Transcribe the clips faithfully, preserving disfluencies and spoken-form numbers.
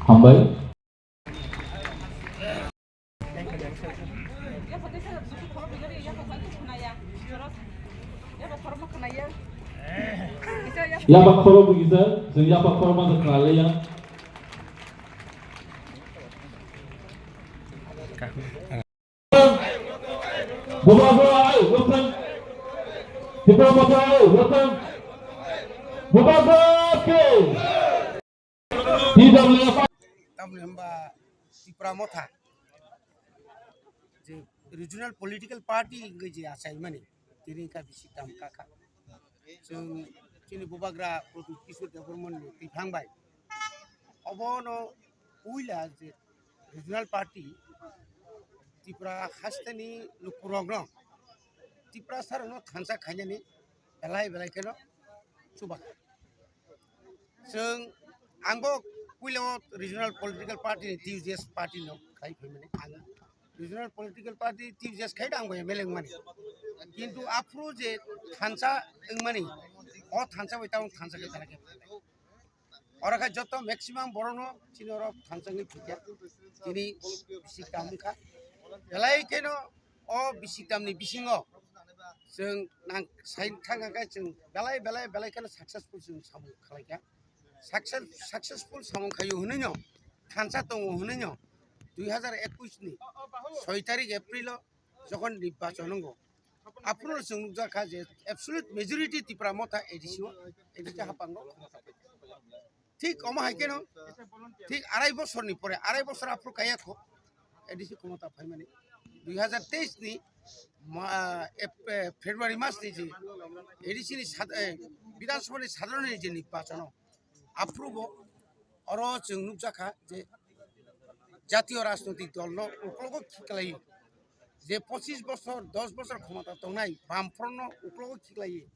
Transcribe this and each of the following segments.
Hambai. Yaba khoro bugisa, jeng yaba khoro ma khna le ya. Bubagra, ai, welcome. Tipra Motha, ai, welcome. Bubagra ke. T W F. Tamni hwnba Tipra Motha je regional political party wngwi je achaimani, tini wngkha bisi tam kha kha. Chwng chini Bubagra Pradyut Kishore Debbarmani twiphang bai obono puila je regional party Tripura hasteni lukurokno Tiprasarokno thansa khainani belai belai kheno chuba. Chwng angbo puila o regional political party ni T U J S party no khai phaimani ang regional political party T U J S khai da angbo M L A wngmani. Kintu aphuru je thansa wngmani, o thansa bai tabuk thansa khe thansa khe oro khe joto maximum borokno chini oro thansa wngwi phikha. Tini bisi kam wngkha. Belai kheno o bisi kamni bisingo chwng nang sai thang khe chwng belai belai belai kheno successful chwng samung khlaikha. Success, successful samung khaio hwnwi no thansa tongo hwnwi no dui hazar ekush ni soi tarik April o jokhon nirbachon wngo, aphuru chwng nukjakha je absolute majority Tipra Motha A D C o, A D C haphango. Thik omo hai kheno, thik arai bosorni pore, arai bosor aphuru kaya kho, A D C khomota phaimani. Dui hazar teis ni ma-, Ep-, February mas ni je A D C ni sad-, eh, Bidhan Sabha ni sadharon ni je nirbachon o, aphuru bo oro chwng nukjakha je jatiyo rajnoitik dol no uklogo khiklai, je pochis bosor, dos bosor khomota tongnai Bamfront no uklogo khiklai,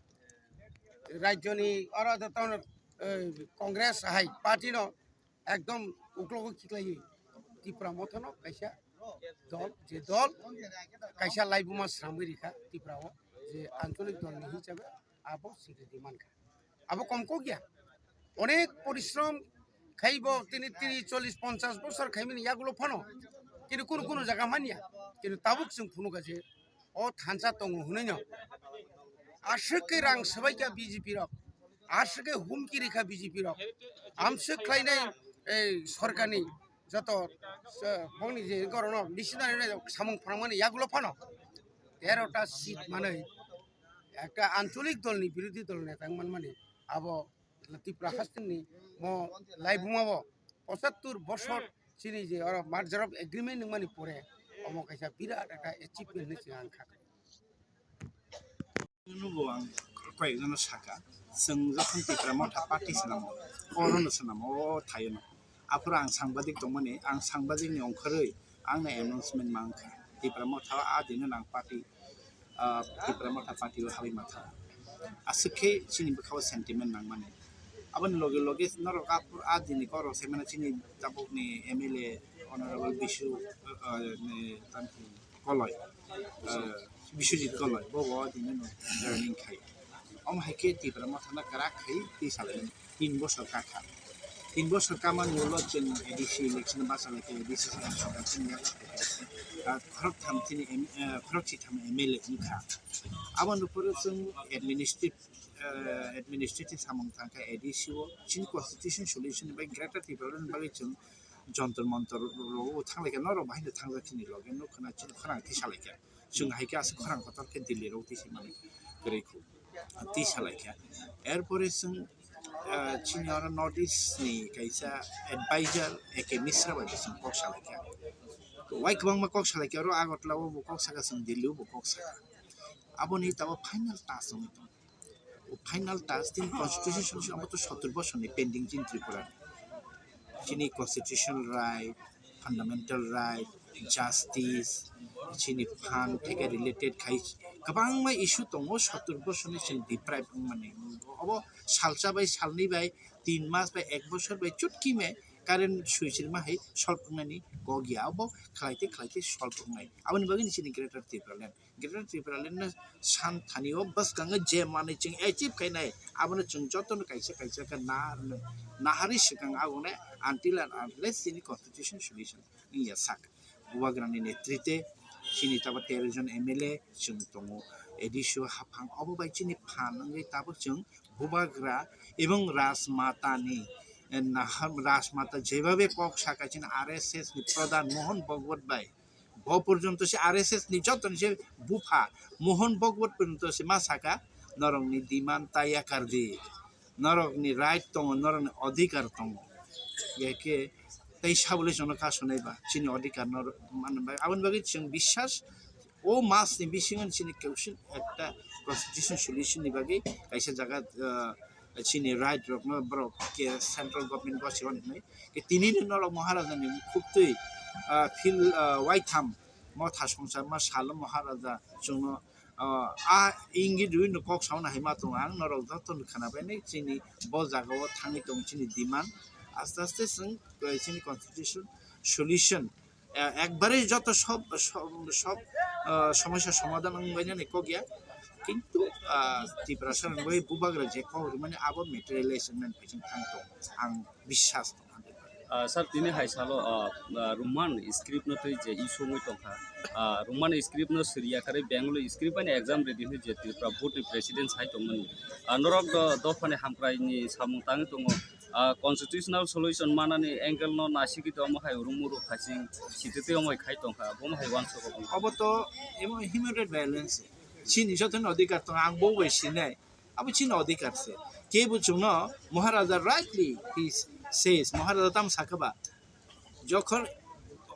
rajyoni oro joto, eh, Congress hai party no ekdom uklogo khiklai Tipra Motha no kaisa dol, je dol kaisa laibuma sramwi rikha Tipra o, je ancholik dol ni hisabe abo sidi di mankha. Abo kom kok ya. Onek porishrom khaibo tini tiri, chollish, ponchash bosor khaimani yagulo phano. Kintu kunu kunu jaga manya. Kintu tabuk chwng phunukha je o thansa tongo hwnwi no. Aswk khe rang swbaikha B J P rok. Aswk khe humki rikha B J P rok. Amswk khlainai ei sorkarni joto, eh, bongni je gorokno missionary samung phrangmani yagulo phano. Tero ta seat manwi ekta ancholik dolni birodhi dol neta wng manmani abo Tipra hasteni mo laibuma bo pochattor bosor chini je oro merger of agreement wngmani pore omo kaisa birat ekta achievement hinwi chwng ang kha. Nugo ang koyekjono saka, chwng jokhon Tipra Motha party swnamo, orono swnamo, o thayono. Aphuru ang sangbadik tongmani, ang sangbadikni ongkhorwi angno announcement mankha. Tipra Motha o a dino nang party, ah, Tipra Motha party o habwi mankha. Aswk khe chini bwkhao sentiment nangmani. Aboni loge loge norok aphuru a dini korok se mane chini tabukni M L A Honorable Bisu, ah, ni tamni Koloi, eh, Biswajit Koloi, bo bo tini no joining khai. Omo hai khe Tipra Motha no kwrak khai twi salai tin bosor ka kha. Tin bosor ka mani ulo chwng A D C election bachalai khe A D C election chini yago khe, ah, khorok tham chini M-, eh, khorok si tham M L A wngkha. Aboni phuru chwng administrative, eh, administrative samung tangkha A D C o chini constitution solution bai Greater Tipraland bagwi chwng Jontor Montor ro-, ro-, thanglaikha, norok bahai no thangjak chini loge, no khwna chini khorang tisa laikha. Chwng hai khe aswk khorang kotor khe Delhi rok tisa mani kwrwi khu, tisa laikha. Erpore chwng, ah, chini oro North East ni kaisa advisor A K Misra bai bo chwng kok salaikha. Wai kwbangma kok salaikha, oro Agartala o bo kok saka, chwng Delhi o bo kok saka. Aboni tabuk final touch wngwi tongo. O final touch tini constitution solution abo to sottor bosor ni pending chini Tripura. Chini constitutional right, fundamental right, justice, chini phan theke related khai Kwbangma issue tongo, sottor bosorni chwng deprive wngmani. Obo salsa bai, salni bai, tin mas bai, ek bosor bai chutkime current switch rwma hai solve wngnani kok ya. Obo khlaite khlaite solve wngnai. Aboni bagwi chini Greater Tipraland, Greater Tipraland no san thani o bwskango je manwi chwng achieve khainai, abono chwng jotono kaisa kaisa khe nahar-, naharwi swkang agone until and unless chini constitution solution wngya sak. Bubagrani netrite chini tabo tero jon M L A chwng tongo, A D C o haphang, obo bai chini phan wngwi tabuk chwng Bubagra ebong Rajmatani, eh, nahar-, Rajmata jebabe kok saka chini R S S ni pradhan Mohan Bhagwat bai, bo porjonto se R S S ni jotoni se bupha Mohan Bhagwat porjonto se ma saka, "Norokni demand taya kardi, norokni right tongo, norokni odhikar tongo." Eke tei sabole chwngno kasonai ba chini odhikar no manwi bai. Aboni bagwi chwng biswas o mas ni bisingo chini question ekta constitution solution ni bagwi kaisa jaga, ah, chini right rokno borok ke central government gosio hinwi ke tini ni norok Maharaja ni khuktwi, ah, feel, ah, waitham motha songsa ma salo Maharaja chwngno, ah, a ingit rwi no kok sauna hai ma tongo ang norok joto no khana bai nai chini bo jaga o thangwi tong chini demand aste aste chwng, eh, chini constitution solution, eh, ekbare joto sob, sob, sob, ah, somosya somadhan wngbai nani kok ya. Kintu, ah, Tiprasa rok bai bubagra je kok rwmani abo materialize wngmani phaising thang tong ang biswas tong. Ah, sir, tini hai salo, ah, ah, Roman script no tei je issue wngwi tongkha, ah, Roman script no siriya karwi Bengali script bai exam ready hwnwi je Tripura board ni president hai tongmani, ah, norok do dophani hamkrai ni samung tangwi tongo. Ah, constitutional solution manani angle no nasigwi tongmo hai rwngmung rok khasing sititwi omo hai khai tongkha, bomo hai uansukgo. Obo to emo human right violence. Chini jotono odhikar tongo, ang bo bai sinai. Abo chini odhikar se. Kebo chwngno Maharaja rightly he says, Maharaja tamo sakha ba, jokhon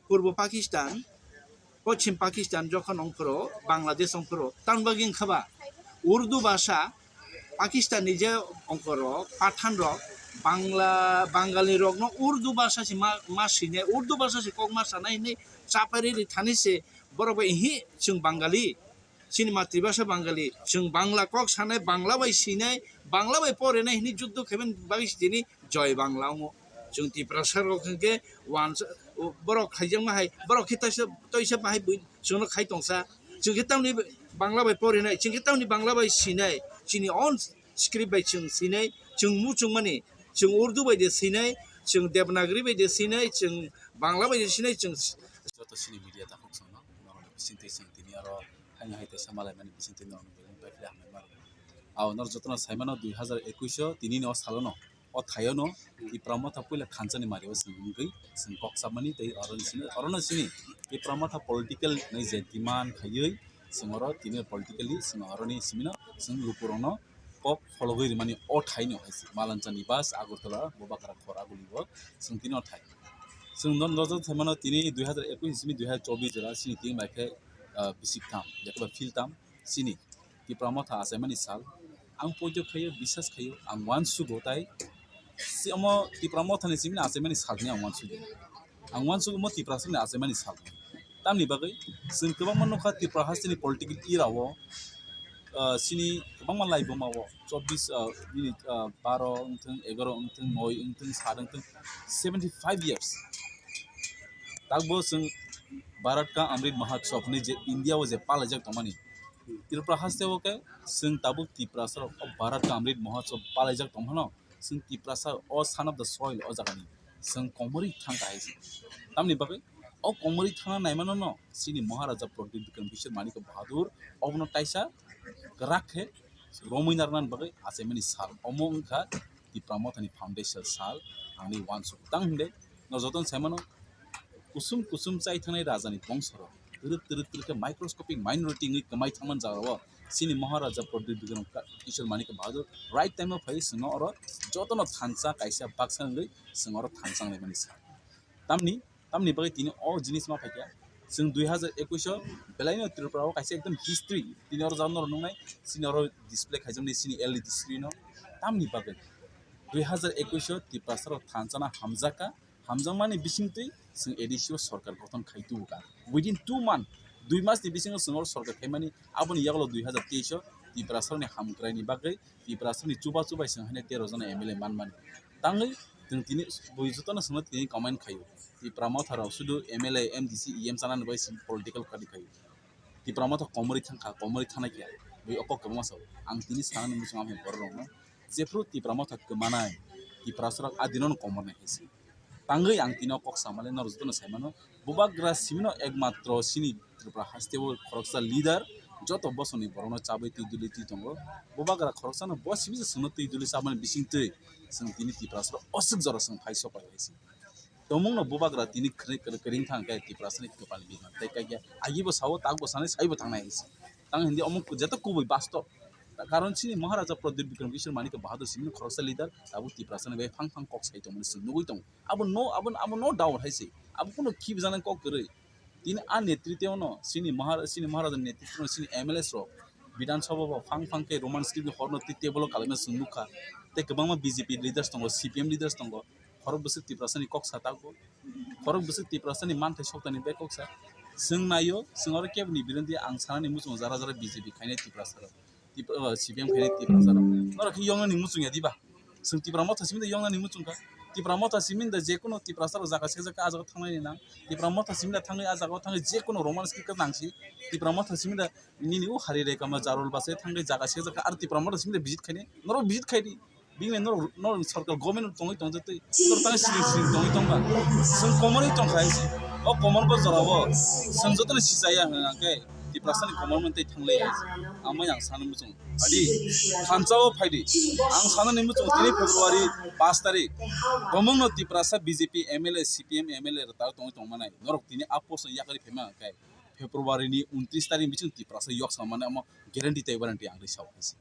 Purbo Pakistan, Poschim Pakistan jokhon ongphuru, Bangladesh ongphuru, tamni bagwi wngkha ba Urdu bhasha Pakistan ni je ongkhorok, Pathan rok, Bangla, Bangali rokno Urdu bhasha se ma, ma sinai, Urdu bhasha se kok ma sanai hinwi chapai rwi thani se borok bai, "Ihi, chwng Bangali, chini matribhasha Bangali, chwng Bangla kok sanai, Bangla bai sinai, Bangla bai porinai," hinwi juddo khaimani bagwi se tini Joy Bangla wngo. Chwng Tiprasa rok hwnkhe uansa-, borok khaijakma hai, borok khe taisa, toisa bahai bui chwngno khai tongsa. Chwng khe tamni Bangla bai porinai, chwng khe tamni Bangla bai sinai, chini own script bai chwng sinai, chwng muchungmani, chwng Urdu bai de sinai, chwng Devanagari bai de sinai, chwng Bangla bai de sinai, chwng joto chini media takhuk chwngno norokni bisingtwi chwng tini aro haino hai teisa malaimani bisingtwi norokno belai bai khe hambai mano. Ao norok jotono saimano dui hazar ekush o tinini o salono o thaiono Tipra Motha puila thansa ni mario chwng wngwi chwng kok chapmani tei oro ni simi, oro no simi Tipra Motha political ni je demand khaiwi chwng oro tini politically chwng oro ni simino chwng lukurokno kok phologwi rimani o thaino hai se Malancha ni bus Agartala Bubagra khor aguli o chwng tini o thai. Chwng non rojak thaimano tini dui hazar ekush ni simi dui hazar chobbish jora chini tini bai khe, ah, bisik tham, jekba feel tham chini Tipra Motha achaimani sal. Ang poito khaio, biswas khaio, ang uansugo tai. Si omo Tipra Motha ni simi achaimani sal hinwi ang uansugo. Ang uansugo omo Tiprasa ni achaimani sal. Tamni bagwi chwng kwbangma nukha Tripura hasteni political era o, ah, chini kwbangma laibuma o chobbish, ah, bini, ah, baro wngthwng, egaro wngthwng, noi wngthwng, sat wngthwng, seventy five years. Takbo chwng Bharat ka Amrit Mahotsav hinwi je India o je palaijak tongmani, Tripura haste o khe chwng tabuk Tiprasa rok o Bharat ka Amrit Mahotsav palaijak tongphano chwng Tiprasa o son of the soil o jagani chwng komorwi thang kahai se. Tamni bagwi o komorwi thangna naimano no chini Maharaja Pradyut Bikram Kishore Manikya Bahadur obono taisa kwrak khe romwi narwknani bagwi achaimani sal omo wngkha Tipra Mothani foundation sal. Ang ni uansuk tang hwnde no jotono saimano kusum kusum chai thangnai rajani bongsorok twrwk twrwk twrwk khe microscopic minority wngwi kwmai thangmani jagao chini Maharaja Pradyut Bikram Ka-, Kishore Manikya Bahadur right time o phai chwngno oro jotono thansa kaisa baksa wngwi chwng oro thansa wnglaimani sal. Tamni, tamni bagwi tini o jinis ma phaikha. Chwng dui hazar ekush o belaino Tripura o kaisa ekdom history tini oro jagao norok nuknai, chini oro display khaijaknai chini L E D screen o. Tamni bagwi dui hazar ekush o Tiprasa rok thansa no hamjakha, hamjakmani bisingtwi chwng A D C o sorkar gothon khai tubukha. Within two month Dui mas ni bisingo chwng oro sorkar khaimani, aboni yagulo dui hazar teis o Tiprasarokni hamkraini bagwi Tiprasarokni chuba chubai chwng haino tero jona M L A manmani. Tangwi chwng tini bui jotono chwngno tini comment khaio. Tipra Motha rok sudu M L A, M D C, E M chanani bai chwng political kari khaio. Tipra Motha komorwi thangkha, komorwi thangnai khe bui o kok kwbangma sao. Ang tini sanani muchung ang borok rokno jephru Tipra Motha kwmanai, Tiprasarok a dinono komornai hai se. Tangwi ang tini o kok samale norok jotono saimano, bubagra simino ekmatro chini Tripura haste o khoroksa leader, joto bosongni borokno chabwi twi duli twi tongo. Bubagra khoroksano bo simi se chwngno twi duli chabmani bisingtwi chwng tini Tiprasarok oswk jora chwng phai sopai hai se. Tongmungno bubagra tini kwrwi-, kwrwi-, kwrwing thang khe Tiprasani kwpalni bimang tei kaikya agibo sao, takbo sanai, saibo thangnai hai se. Tang hindi omo ku-, jeto kubui bastob. Ta-, karon chini Maharaja Pradyut Bikram Kishore Manikya Bahadur simino khoroksa leader, tabuk Tiprasani bai phang phang kok sai tongmani chwng nugui tongo. Abo no, abo, abo no doubt hai se. Abo kuno khibijaknai kok kwrwi. Tini a netritwno chini Mahar-, chini Maharaja netritwno chini M L As rok Bidhan Sabha bo phang phang khe Roman script ni horno twi table o kalaina chwng nukha. Tei kwbangma B J P leaders tongo, C P M leaders tongo. Khorok bwswk Tiprasani kok sa tabuk. Khorok bwswk Tiprasani manthai soktani bai kok sa. Chwng naio, chwng oro keboni birondi ang sanani muchungo jara jara B J P khainai Tiprasarok. Tip-, o, C P M khainai Tiprasarok. Norok khe yoknani muchung ya diba? Chwng Tipra Motha simi da yoknani muchung kha. Tipra Motha simi da jekono Tiprasarok jaga se jaga a jaga thangnani nang. Tipra Motha simi da thangwi a jaga o thangwi jekono Roman script nang si. Tipra Motha simi da nini o hari re kama jarol base thangwi jaga se jaga ar Tipra Motha simi da visit khainai. Norok visit khaidi. Bini norok, norok sorkar government tongwi tong jatwi. Norok tang sini sini tongwi tong ba. Chwng komorwi tong khai si. O komor bo jora bo. Chwng jotono si chaya hwnkhe Tiprasani komor mantwi thanglai hai si. Amai ang sani muchung. Adi, thansa o phaidi. Ang sanani muchung tini February pas tarik. Bomongno Tiprasa B J P M L A, C P M M L A rwtaro tongwi tongmanai. Norok tini a post no yakari phaima hwnkhe February ni untris tarik bichung Tiprasa yok samani amo guarantee tei warranty ang rwi sao hai si.